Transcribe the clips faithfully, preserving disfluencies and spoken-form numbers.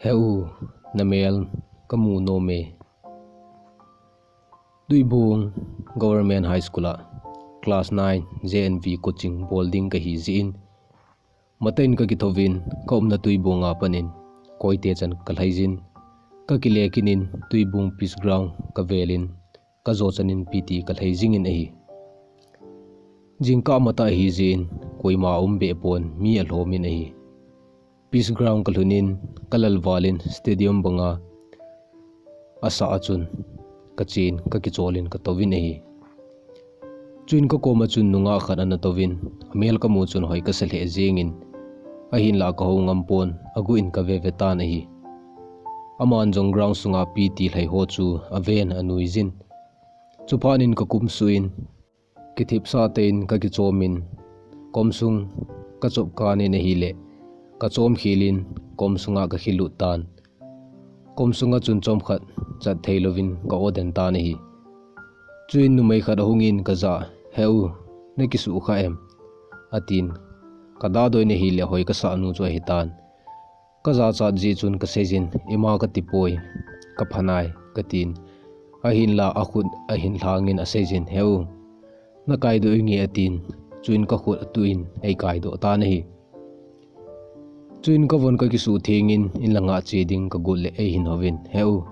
He u, na mel ka mu nom e. Tuibong Government High School a class nine J N V coaching bol ding ka hi jeh in, matah in ka kithouvin, ka umna Tuibong a panin koite chan ka lhai jin, ka kile kit in Tuibong Peace Ground ka vel in, ka jo chan in P T ka lhai jing in ahi. Jingkah matah ahi jeh in, koima um be pon, mi alhom in ahi. Peace Ground ka lhun in, ka lal val in stadium banga asah a chun ka chen, ka kichol in ka tou in ahi. Chuin ka kom a chun nungah khat ana tou in, amel ka mu chun hoi ka sa lheh jeng in, ahinlah ka hou ngam pon, aguh in ka ve ve tan ahi. Aman jong ground sunga P T lhai ho chu aven anui jin. Chuphat in ka kum suh in, kithipsah tah in ka kichom in, kom sung ka chop kan in ahileh, ka chom khel in kom sunga ka khel lut tan. Kom sunga chun chomkhat chat thei louvin ka o den tan ahi. Chuin numei khat ahung in ka jah a, "He u, na kisuh kha em?" atin. Ka dahdoh in ahileh hoi ka sah nu chu ahi tan. Ka jachat jeh chun ka sei jin, "Ima ka ti poi, ka pha nai," ka tin. Ahinlah akhut ahin lhang in asei jin, "He u, na kaidoh inge?" atin. Chuin ka khut atuh in ei kaidoh tan ahi. Chuin ka von ka kisuh theng in, in langa che ding ka got leh ei hin houvin, "He u,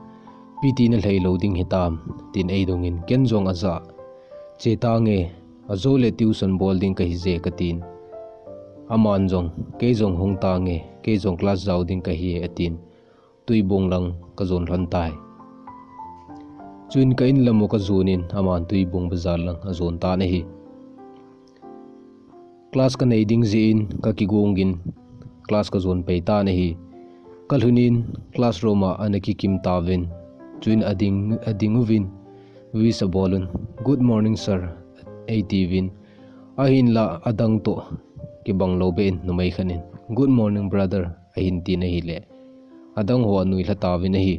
P T na lhai lou ding hitam?" tin ei dong in, ken jong ajah a, "Che tange, ajou leh tuition bol ding ka hi je," ka tin. Aman jong, "Kei jong hung tange, kei jong class jao ding ka hi e," atin. Tuibong lang ka jon lhon tai. Chuin ka in lam u ka jon in, aman Tuibong bazar lang ajon tan ahi. Class ka nei ding jeh in ka kigong in, class ka jon pai tan ahi. Ka lhun in classroom a ana kikim tauvin. Chuin ading, ading uvin, wish abol un, "Good morning, sir," ei tiuvin. Ahinlah adang toh kibang lou beh in numei khat in, "Good morning, brother," ahin tin ahileh, adang ho anui lha tauvin ahi.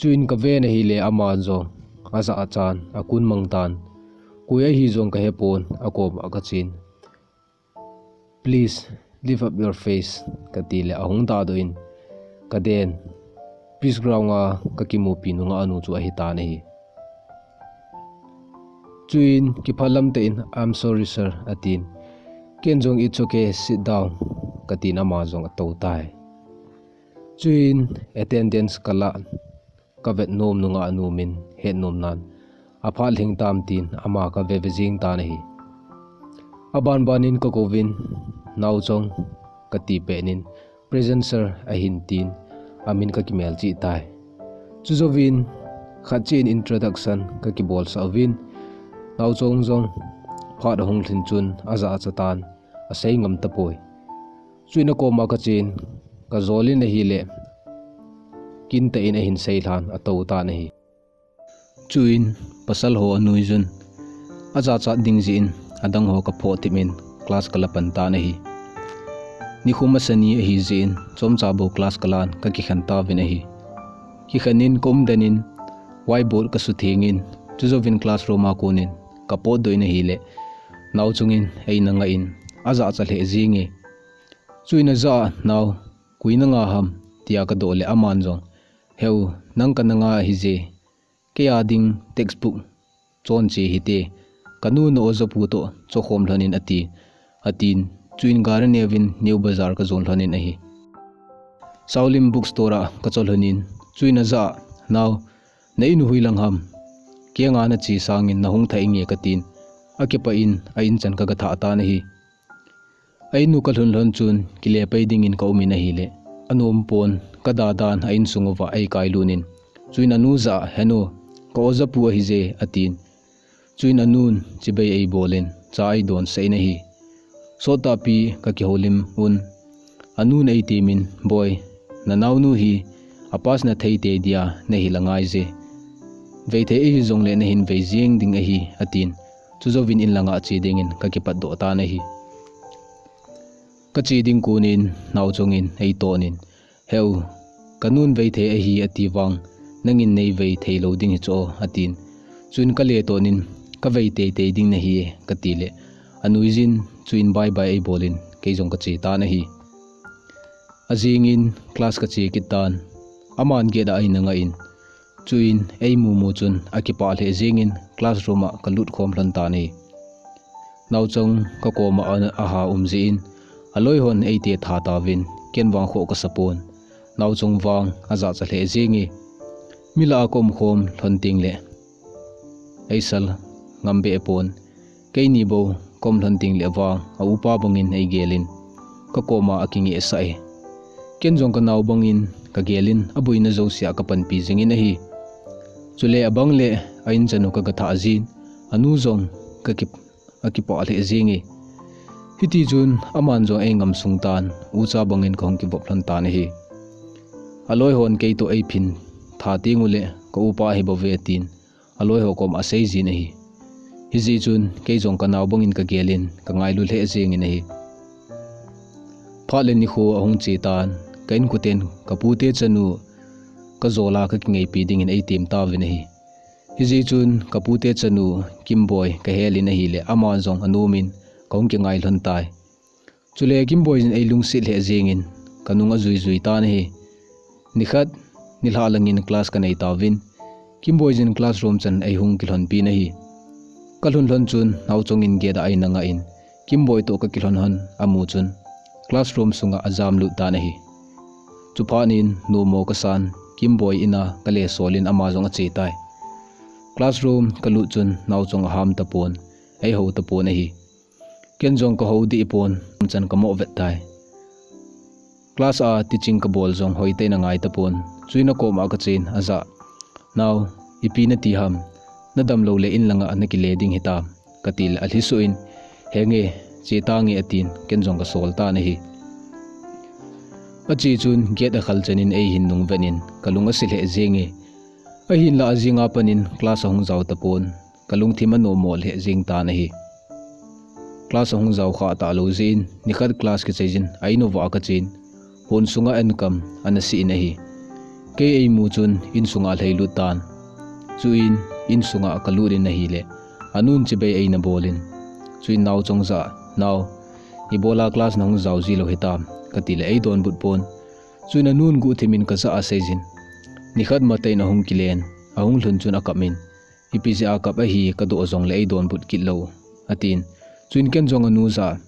Chuin ka ven ahileh ama jong ajah a chan, akun mang tan. Koi ahi jong ka he pon, akom a ka chen. "Please, lift up your face," ka ti leh ahung dahdoh in, ka den. Peace Ground a ka kimupi nungah nu chu ahi tan ahi. Chuin kiphalam tah in, "I'm sorry, sir," atin. Ken jong, "It's okay, sit down," ka tin, ama jong atou tai. Chuin attendance ka lah, ka vet nom nungah nu min het nom nan, aphat lhing tam tin ama ka ve ve jing tan ahi. Aban ban in ka kouvin, "Naochong," ka ti pet in, "Present, sir," ahin tin, amin ka kimel chih tai. Chujouvin khat cheh in introduction ka kibolsah uvin, Naochong jong phat ahung lhin chun ajachat tan, asei ngam tapoi. Chuin akom a ka chen, ka jol in ahileh, kin tah in ahin seilhan, atou tan ahi. Chuin pasal ho anui jun, ajachat ding jeh in adang ho ka phoh thip in class ka la pan tan ahi. Nikhum a sani ahi jeh in chomcha bou class ka lan, ka kikhen tauvin ahi. Kikhen in ka um den in whiteboard ka sutheng in, chujouvin classroom a kon in ka potdoh in ahileh, Naochong in eina ngah in, "Ajachat lheh jing e." Chuin ajah a, "Nao, koi na ngah ham?" tia ka doh leh aman jong, "He u, nang kana ngah ahi je. Kei a ding textbook chon che hite. Ka nu na oja pu toh chokhom lhon in," ati, atin. Chuin gari neuvin New Bazar ka jon lhon in ahi. Saolim Bookstore a ka chol lhon in, chuin ajah a, "Nao, na in u hoilang ham? Kei anga na che sangin na hung thah inge," ka tin. Akipah in a in chan ka ga thah tan ahi. A in u ka lhun lhon chun kile pai ding in ka um in ahileh, anom pon, ka dah dan a insung uva ei kai lut in, chuin anu jah a, "He nu, ka oja pu ahi je," atin. Chuin anun chibai ei bol in cha ei don sah in ahi. Sot tahpi ka kihoulim un, anun ei temin, "Boi, na naonu hi a pass na thei tei dia na hil angai je. Vei thei ahi jongleh na hin vei jeng ding ahi," atin. Chujouvin in langa che ding in ka kipatdoh tan ahi. Ka che ding kon in Naochong in ei ton in, "He u, ka nun vei thei ahi ati vang, nangin nei vei thei lou ding hi chu aw," atin. Chuin ka le ton in, "Ka vei tei tei ding nahi e," ka ti leh, anui jin, chuin bye bye ei bol in kei jong kache tan ahi. Ajingin class kache kit tan, aman gate a eina ngah in, chuin eimu mu chun akipah lheh jengin classroom a kalut khom lhon tan ahi. Naochong kakoma a, aha um jeh in, aloi hon eite tha tauvin, ken vang khoh kasa pon, naochong vang ajahcha lheh jenge. Mi lah a kaum khom lhon tengle eisal ngam be pon, keini bou kaum lhon tengle vang a upa bangin eigelin, kakoma akingehsah e. Ken jong kanao bangin kagelin, aboina jousea kapanpi jingin ahi. Chule abang le a-in chanu kagah thah jin, anu jong kaki, akipah lheh jenge. Hitichun aman jong eingam sung tan, ucha bangin kahung kivop lhon tan ahi. Aloi hon keitoh eiphin tha tengule ka upa ahi bouve tin, aloi ho koma asei jin ahi. Hijeh chun kei jong kanao bangin kagelin, kangailu lheh jengin ahi. Phat le nikho ahung che tan, ka inkoten kapute chanu kajol a kakingaipi dingin eitem tauvin ahi. Hijeh chun kapute chanu Kimboi kahelin ahile, ama jong anomin kahung kingai lhon tai. Chule Kimboi jin eilungset lheh jengin, kanung ajui jui tan ahi. Nikhat, nilhah langin class kanei tauvin, Kimboi jin classroom chan eihung kilhonpin ahi. Kalhun lhon chun naochongin gate a eina ngah in, Kimboi toh kakilhon lhon amu chun, classroom sunga ajam lut tan ahi. Chuphat in nomo kasan, Kimboi in a kale solin ama jong ache tai. Classroom kalut chun naochong aham tapon, eihou tapon ahi. Ken jong kahou deh pon, chan kamoh vet tai. Class a teaching kabol jong hoitah in angai tapon, chuin akoma kachen, ajah, "Nao, ipi nati ham, nadamlou le in langa nakile ding hitam?" katile alhisoh in, "Henge, che tange," atin, ken jong kasol tan ahi. Ache chun gate akhal chanin eihin nung vet in, kalung ase lheh jenge. Ahinla ajing a panin class ahung jao tapon, kalungthim anomo lheh jeng tan ahi. Class ahung jao khah talou jeh in, nikhat class kichai jin a-in uva kachen, hon sunga enkam ana se in ahi. Kei eimu chun insunga alhailut tan. Chuin insunga kalut in ahile, anun chibai eina bolin, chuin naochong jah a, "Nao, ibola class nahung jao jilou hitam?" katile eidonbut pon. Chuin anun guhthimin kajah a aseijin, "Nikhat matah in ahung kilen, ahung lhun chun akap in, ipi jeh a kap ahi kadoh jongle eidonbut kit lou," atin. Chuin ken jong anu jah a,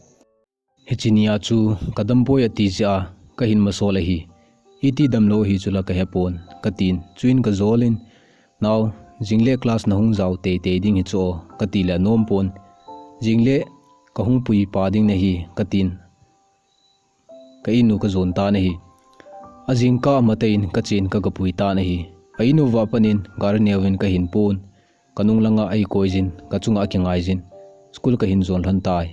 "Hiche nia chu kadampoi ati jeh a kahin masol ahi. Iti damlou ahi chula kahepon," katin. Chuin kajolin, "Nao, jingle class nahung jao teitei ding hichu o," katile anom pon. "Jingle kahung pui pa ding nahi," katin, ka-in u kajon tan ahi. Ajingkah matah in kachen kagapui tan ahi. A-in uva panin gari neovin kahin pon, kanung langa eikoi jin, kachunga akingai jin, school kahin jon lhon tai.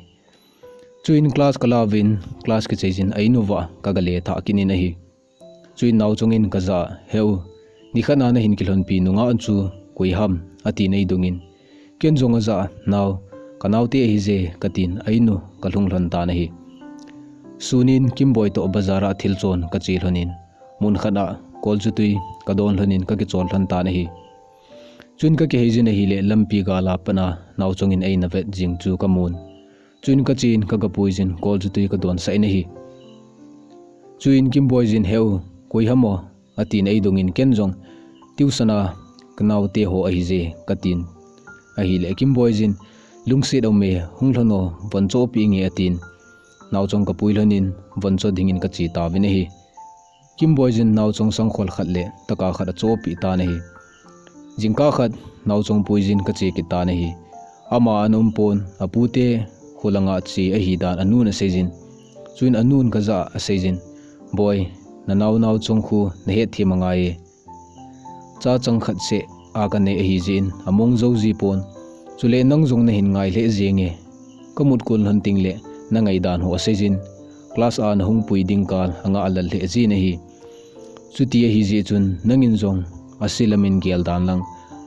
Chuin class kalauvin, class kichai jin a-in uva kagale thah kit in ahi. Chuin naochongin kajah a, "Heu, nikhat a nahin kilhonpi nungah chu koi ham?" atin eidongin, ken jong ajah a, "Nao, kanaote ahije," katin a-in u kalhung lhon tan ahi. Sunin Kimboi toh bazar a thil chon kache lhonin, mun khat a kolchutui kadon lhonin kakichol lhon tan ahi. Chuin kakihei jin ahile lampi gal a pat a naochongin eina vet jing chu kamun. Chuin kachen kagapui jin kolchutui kadonsah in ahi. Chuin Kimboi jin, "Heu, koi ham o?" atin eidongin ken jong, "Tuition a kanaote ho ahije," katin. Ahile Kimboi jin, "Lungset aume, hung lhon o, von chohpeh inge," atin. Naochong kapui lhonin von choh dingin kache tauvin ahi. Kimboi jin naochong sangkhol khat le taka khat achohpeh tan ahi. Jingkah khat naochong pui jin kache kit tan ahi. Ama ana um pon, apute kho langa che ahidan anun aseijin. Chuin anun kajah a aseijin, "Boi, nanao naochong khu nahet them angai e. Chachang khat seh a kanei ahijeh in among jou jipon. Chule nang jong nahin ngai lheh jenge. Kamut kul lhon tengle nangaidan ho aseijin. Class a nahung pui ding kal angah lal lheh jin ahi. Chuti ahijeh chun nangin jong ase lamin gel dan lang,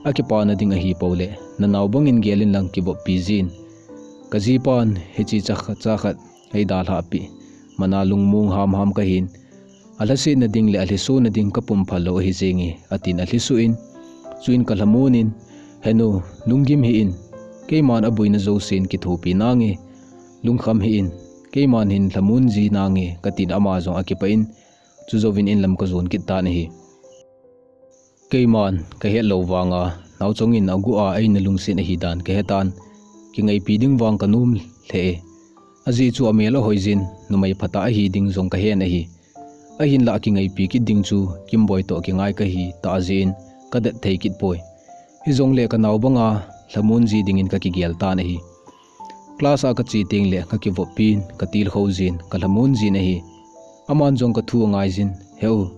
akipana ding ahi poule nanao bangin gelin lang kivoppi jin. Kajipan hiche cha khat, cha khat eidalhah peh mana lungmong hamham kahin, alhasetna ding le alhisohna ding kapum phal lou ahi jenge," atin alhisoh in. Chuin kalhamon in, "Henu, lunggim hih in, keiman aboina jousen kithopi nange, lungkham hih in, Keiman hin lhamon ji nange, katin ama jong akipah in, chujouvin inlam kajon kit tan ahi. Keiman kahet lou vanga, naochong in aguh a eina lungset ahi dan kahetan, kingaipi ding vang kanom lheh e. Ajeh chu amel ahoi jin, numei phatah ahi ding jong kahen ahi. Ahinlah kingaipi kit ding chu Kimboi toh kingai kahi tah jeh in kadet thei kit poi. Hijongle kanao banga lhamon ji dingin kakigel tan ahi. Class a kache teng le kakivop pin, katilkhou jin, kalhamon jin ahi. Aman jong kathu angai jin, "Heu,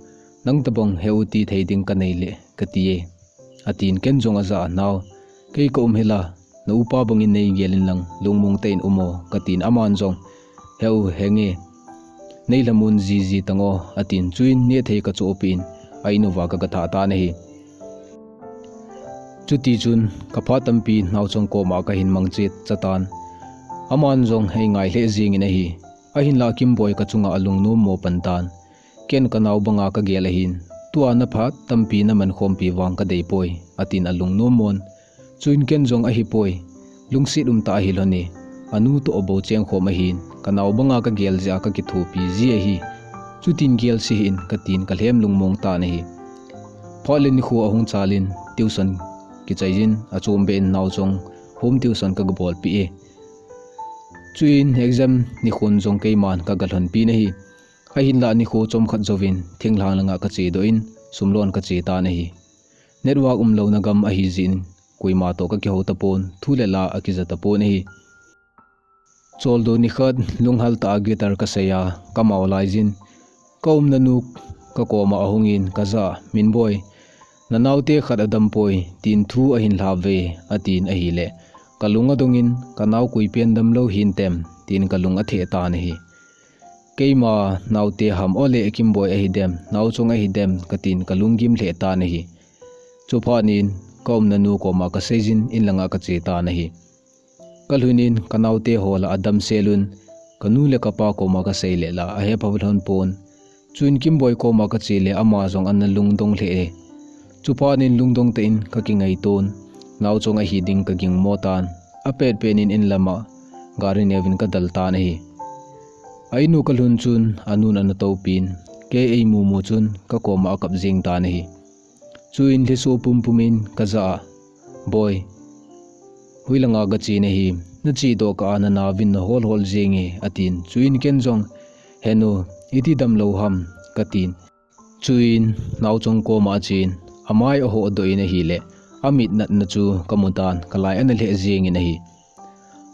nang tabang heu ti thei ding kanei le," kati e. Atin ken jong ajah a, "Nao, kei kaum hela, na upa bangin neigel in lang, lungmong tah in um o," katin aman jong, "Heu, henge, nei lhamon jiji tan o," atin chuin nehthei kachohpeh in, a-in uva kagathah tan ahi. Chutichun, kaphat tampi naochong koma kahin mangchet chatan. Aman jong eingai lheh jengin ahi. Ahinlah Kimboi kachunga alungnom mo pan tan. Ken kanao banga kagel ahin, "Tua naphat tampi naman khompi vang kadei poi," atin alungnom mon. Chuin ken jong, "Ahipoi, lungset umtah ahi lhon e. Anu toh abou cheng khom ahin, kanao banga kagel jeh a kakithopi ji ahi. Chutin gel seh hih in," katin kalhem lungmong tan ahi. Phat le nikho ahung chalin, tuition kichai jin, achom beh in naochong home tuition kagabolpeh e. Chuin exam nikhon jong keiman kagalhonpin ahi. Ahinlah nikho chomkhat jouvin, thinglhang langa kachedoh in, sumlon kache tan ahi. Network umlouna gam ahi jeh in, koima toh kakihou tapon, thu le la akija tapon ahi. Choldo nikhat, lunghel tah a guitar kasei a, kamao lai jin, kaumna nu kakoma ahungin kajah a, "Minboi, nanaote khat adampoi, tin thu ahin lhave," atin ahile, kalung adongin, "Kanao koipen damlou hintem," tin kalung atheh tan ahi. Keima naote ham ole, Kimboi ahidem, naochong ahidem, katin kalunggim lheh tan ahi. Chuphat in, kaumna nu koma kaseijin, inlanga kache tan ahi. Kalhunin, kanaote ho la adamsel un, kanu le kapa koma kasei le la, ahephah lhon pon. Chuin Kimboi koma kache le ama jong ana lungdong lheh e. Chuphat in lungdong tah in kakingaito in, naochong ahi ding kagingmo tan. Apetpet in inlama gari neovin kadal tan ahi. A-in u kalhun chun anun ana toupin, kei eimumu chun kakoma akap jeng tan ahi. Chuin lhiso pumpumin kajah a, "Boi, hoilanga gache nahi, nachedoh kah a nanaovin nahol hol jenge," atin. Chuin ken jong, "Henu, iti damlou ham," katin. Chuin naochong koma achen, amai ahohdoh in ahile, amit natna chu kamutan, kalai ana lheh jengin ahi.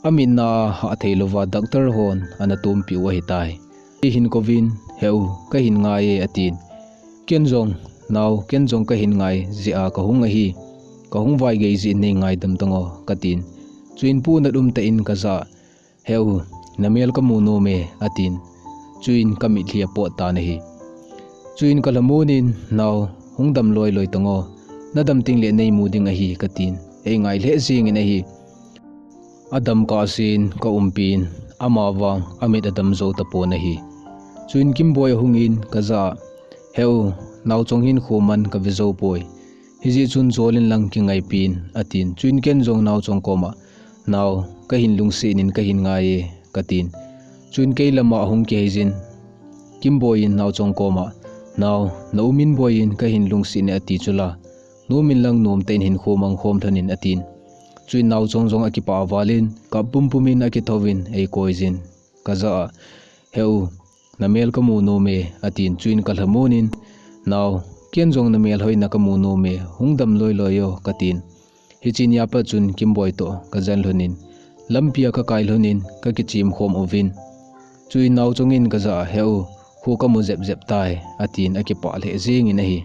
Amitna a hahthei louva doctor hon ana tompeh u ahitai. Eihin kouvin, "Heu, kahin ngai e," atin. Ken jong, "Nao, ken jong kahin ngai jeh a kahung ahi. Kahung vaigei jeh in neingaidam tan o," katin. Chuin punat umtah in kajah a, "Heu, namel kamu nom e," atin. Chuin kamitlhi apot tan ahi. Chuin kalhamonin, "Nao, hung dam loiloi tan o. Nadam tengle neimu ding ahi," katin. Eingai lheh jengin ahi. Adam kahsen kaumpin, amavang amit adam jou tapon ahi. Chuin Kimboi ahungin kajah a, "Heu, naochong hinkho man kave jou poi. Hijeh chun jolin lang kingaipin," atin. Chuin ken jong naochong koma, "Nao, kahin lungsetin kahin ngai e," katin. Chuin kei lama ahung kiheijin, Kimboi in naochong koma, "Nao, naum in boiyin kahin lungset e ati chula. Nomin lang nomtah in hinkho mangkhom lhonin," atin. Chuin naochong jong akipah valin, kap pumpumin akithouvin eikoijin. Kajah a, "Heu, namel kamu nom e," atin. Chuin kalhamonin, "Nao, ken jong namel hoina kamu nom e, hung dam loiloi o," katin. Hiche nia pat chun Kimboi toh kajen lhonin, lampia kakai lhonin, kakichem khom uvin. Chuin naochong in kajah a, "Heu, kho kamu jepjep tai," atin akipah lheh jengin ahi.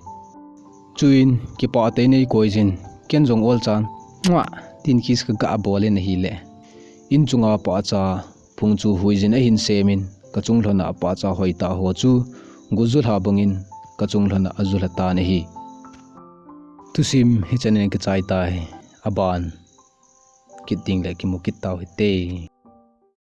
Chuin kipah tah in eikoijin, ken jong olchan, "Muah," tin kiss kagah bolin ahile, in chunga pahcha phung chu huijin ahin semin, kachung lhona pahcha hoitah ho chu gojulha bangin kachung lhona ajulha tan ahi. Thusim hichan in kichai tai, aban kit tengle kimu kit tau hite.